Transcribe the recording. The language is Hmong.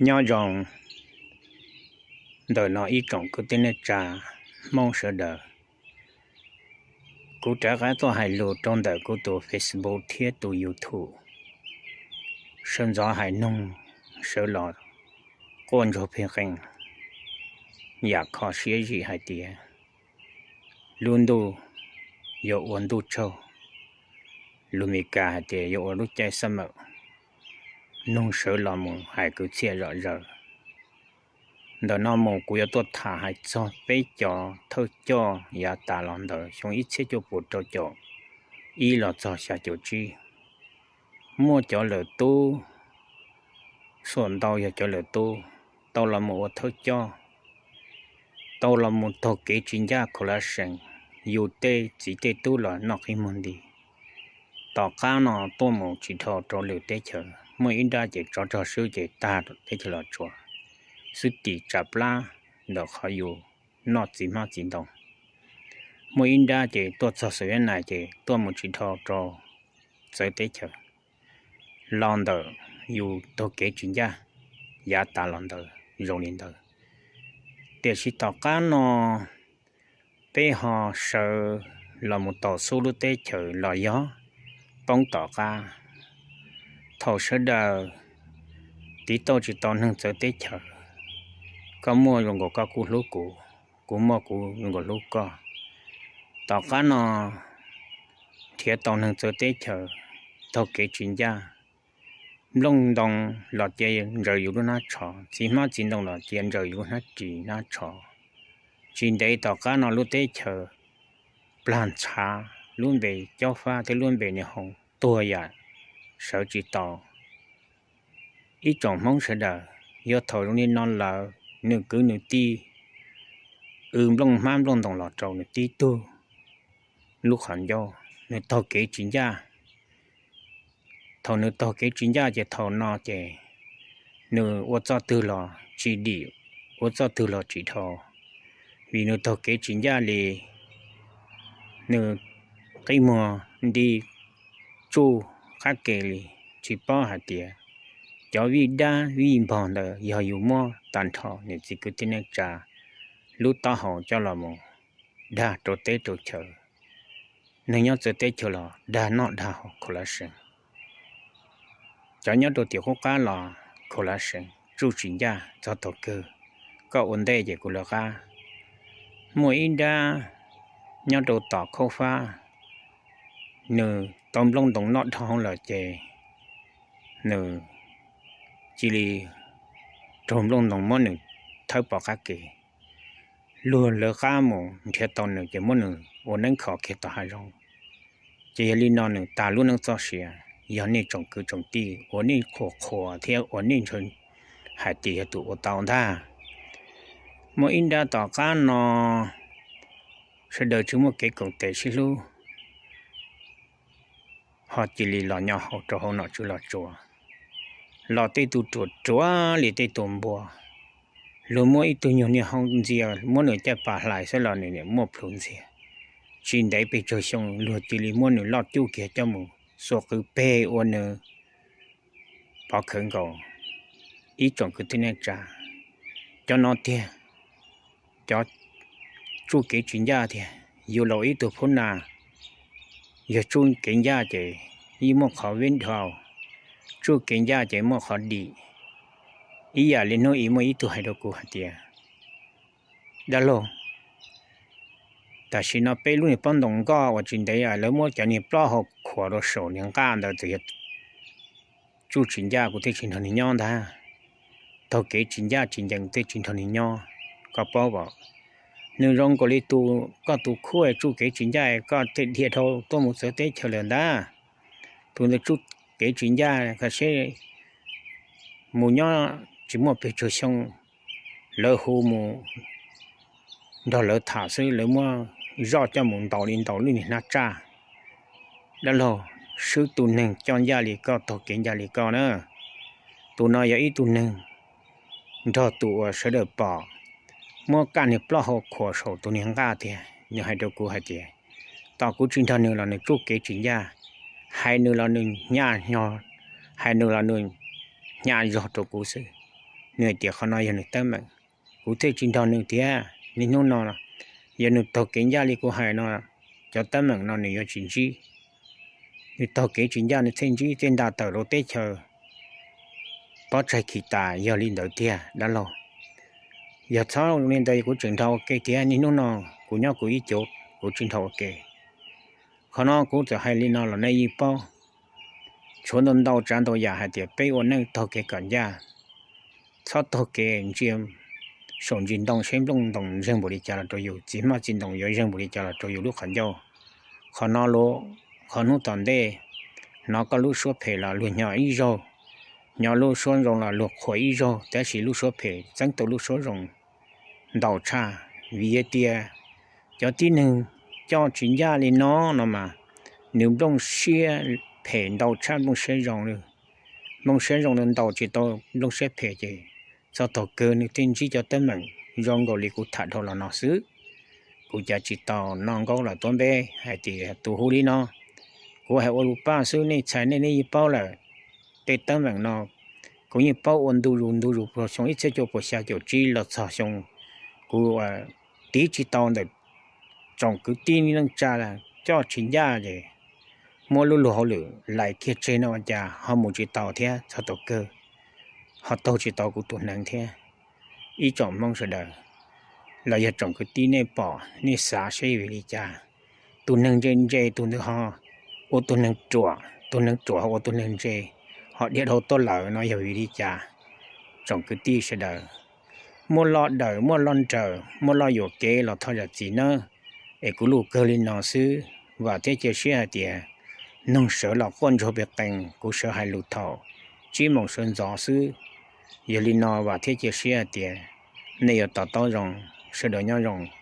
Nyob zoo ntawm no ib tsoom kwv tij neej tsa Hmoob sawv daws. Kuv rov qab tuaj hais lus rau ntawm kuv tus Facebook thiab tus YouTube. Sawv ntxov hais noog sawv los quaj ntsuag pheej qees, yam kho siab zim hais tias lub ntuj yuav ua ntuj tsaug, lus Mes Kas hais tias yuav ua lub caij xab mawm, noog sawv los mus hais kwv txhiaj zom zaws. Ntawm no mus kuv yuav tuaj tham hais txog peb cov thawj coj yav tas los ntawm xyoo ib txhiab cuaj puas rau caum ib los txog xya caum tsib. Muaj cov lawm tub, xuam ntau yog cov lawm tub, tau los mus ua thawj coj, tau los mus taug kev tsis ncaj khuv lav sees, yus tej txiv tej tub los noj qib muag nti. Tom qab no tuaj mus tsis dhau rau lwm teb chaws, muaj ib nrab ces tsov rog swb ces tag teb chaws Los Tsuas, xwb tim tsam plab ntawm qhov yus noj txiv hmab txiv ntoo. Muaj ib nrab ces tuaj txog Xav Viab Nais ces tuaj mus tsis dhau rau txawv teb chaws, los ntawm yus taug kev tsis ncaj yav tas los ntawd zoo li ntawd. Tiam sis tom qab no peb ho sawv los mus tos xub lub teb chaws los yog poob tom qab. Thaum sawv daws tiv tauj tsis tau neeg txawv teb chaws, koj muaj zoo nkaus koj kuj hlub kuv, kuv muaj kuv zoo nkaus hlub koj. Tom qab no nrhiav tau neeg txawv teb chaws taug kev tsis ncaj, nplooj ntoo los cia ntsaws yus lub hnab tsho, txiv hmab txiv ntoo los cia ntsaws yus lub hnab ris hnab tsho. Tsis ntev tom qab no lub teb chaws plag ntshav, lub npe Cob Fab thiab lub npe Niam Hoo tuag yam sawv tsis tau. Ib tsoom Hmoob sawv daws, yog thaum zoo li no lawm nws kwv nws tij w nplooj hmab nplooj ntoo los rau nws tib tug lub qhov ncauj, nws taug kev tsis ncaj. Thaum nws taug kev tsis ncaj ces thaum no ces nws ua txoj twg los tsis dim, ua txoj twg los tsis dhau, vim nws taug kev tsis ncaj li. Nws qib muag nti tsuj qab ke li, tsis paub hais tias cov vij dab vij npog ntawd yog yus muab tag nrho niam txiv kwv tij neej tsa lub taub hau coj los mus dag rau teb rau chaw. Neeg nyob txawv teb chaws los dag noj dag haus khuv lav sees, cov nyob rau tim qub qab los khuv lav sees, tsuj tsis ncaj txog thaum kawg, koj ua ntej ces kuv lawv qab. Muaj ib nrab nyob rau tom Khaub Fab, nws tau nplooj ntoo noj dhau hauv lawm ces nws cia li raug nplooj ntoo muab nws thawb pov qab ke. Luag lawv qab mus nrhiav tau nws ces muab nws ua neeb kho kiag tom hav zoov. Ces yog li no nws tas lub neej txoj sia. Yog nej tsoom kwv tsoom tij uas nej qhuas qhuas thiab uas nej ntshaw hais tias yog tus ua tau ntag. Muaj ib nrab tom qab no sawv daws tsis muaj kev koom tes sib hlub, ho cia li los nyo hau rau hauv nom tswv Los Tsuas, los tej tus ruam ruam li tej tus npua. Luag muab ib tug nyuag niag hau ntxias muab nws caj pas hlais xwb los nws muaj plhus ntxiag. Tsis ntev pes tsawg xyoo luag cia li muab nws loj cuj kiag coj mus xuas qw peg ua nws pov khawv nkaus. Ib tsoom kwv tij neej tsa, cov no tiag, cov tsuj kev tsis ncaj tiag. Yus laus ib tug phub na, yog tsuj kev ncaj ces yeej muaj qhov vib dhau, tsuj kev ncaj ces muaj qhov dim. Ib yam li hnub ib muaj ib tug hais rau kuv hais tias, dab laug, tam sim no peb lub niag pob ntoos nkoj uas tsis ntev lawv muab cov niag plaub hau khuam rau saum niag nqaj ntawd txawm yog tsuj tsis ncaj kuv thiaj tsis nrog nws nyob ntag. Taug kev tsis ncaj tsis ncees kuv thiaj tsis nrog nws nyob. Koj paub as, nws zoo nkaus li tus koj tus khub tsuj kev tsis ncaj koj thiaj dhia dhau tuaj mus txawv teb chaws lawm ntag. Tus ntawd tsuj kev tsis ncaj kho siab mus nyob tsis muaj pes tsawg xyoo, lawv hu mus nrog lawv tham xwb lawv muab zoj coj mus ntaus li ntaus lub niag hnab tsaj. Dab laug, swb tus neeg coj ncaj li koj taug kev ncaj li koj na. Tus no yog ib tug neeg nrog tus uas sawv daws pom muab kaj niag plaub hau khuam saum tus niag nqaj tiag, nws hais rau kuv hais tias, tom kuv tsis nrog nws los nws tsuj kev tsis ncaj, hais nws los nws hnyav, hais nws los nws hnyav zog rau kuv xwb. Nws hais tias qhov no yog nws teeb meem, kuv thiaj tsis nrog nws thiab. Niaj hnub no yog nws taug kev ncaj li kuv hais no, cov teeb meem no nws yuav tsis ntsib. Nws taug kev tsis ncaj nws thiaj ntsib tej nta tawm rau teb chaws pob tsaig khi tas, yog li ntawd tiag dab laug. Yog txhob li ntawd kuv tseem nrog ua ke thiab, niaj hnub no kuv nyob kuv ib co, kuv tsis nrog ua ke. Qhov no kuv txawm hais li no los nej yeej paub. Tshuav ntau ntau tsav ntau yam hais tias peb ua neej taug kev kom ncaj, txhob taug kev ntsia saum ntsis ntoo seb nplooj ntoos ntseeg npaum li cas los rau yus, txiv hmab txiv ntoo yuav ntseeg npaum li cas los rau yus lub qhov ncauj. Qhov no, qhov hnub tom ntej hnov koj lub suab phem los luag hnyos ib zaug, hnyos lub suab zoo los luag qhuas ib zaug, tab sis lub suab phem txeeb tau lub suab zoo ntau tshaj. Vim tias cov tib neeg coj tsis ncaj li no no mas nws nplooj siab phem ntau tshaj nplooj siab zoo. Nplooj siab zoo ntau tsis tau nplooj siab phem ces txog thaum kawg nws thiaj ntsib cov teeb meem zoo nkaus li kuv tham dhau los no xwb. Kuv cav tsis tau noj nkaub los tuab npeb hais tias tus hu li no. Kuv hais ua lus paj xwb, nej txhais nej nej yeej paub lawm. Tej teeb meem no kuv yeej paub ua ntu zus ntu zus puag xyoo ib txhiab cuaj puas xya caum tsib los txog xyoo kuv tiv tsis tau ntawm tsoom kwv tij neej tsa coj tsis ncaj ces muab lub luag hauj lwm lais kiag tseg no ua cas ho mus tsis tau thiab txog thaum kawg ho taug tsis tau kuv tus hneev thiab. Ib tsoom Hmoob sawv daws los yog tsoom kwv tij, nej pom nej xav seb vim li cas tus neeg ntse ntse tus ntawd ho ua tus neeg ruam, tus neeg ruam ho ua tus neeg ntse, ho dhia dhau tuaj lawm no yog vim li cas? Tsoom kwv tij sawv daws, muaj lo dawm muaj lo nraws muaj lo yuam kev los thov zam txim nawb. Es kuv lus kawg li no xwb, vam thiab cia siab hais tias noog sawv los quaj ntsuag pes qees, kuv sawv hais lus thaum tsib moos sawv ntxov xwb. Yog li no vam thiab cia siab hais tias nej yuav to taub zoo, sawv daws nyob zoo.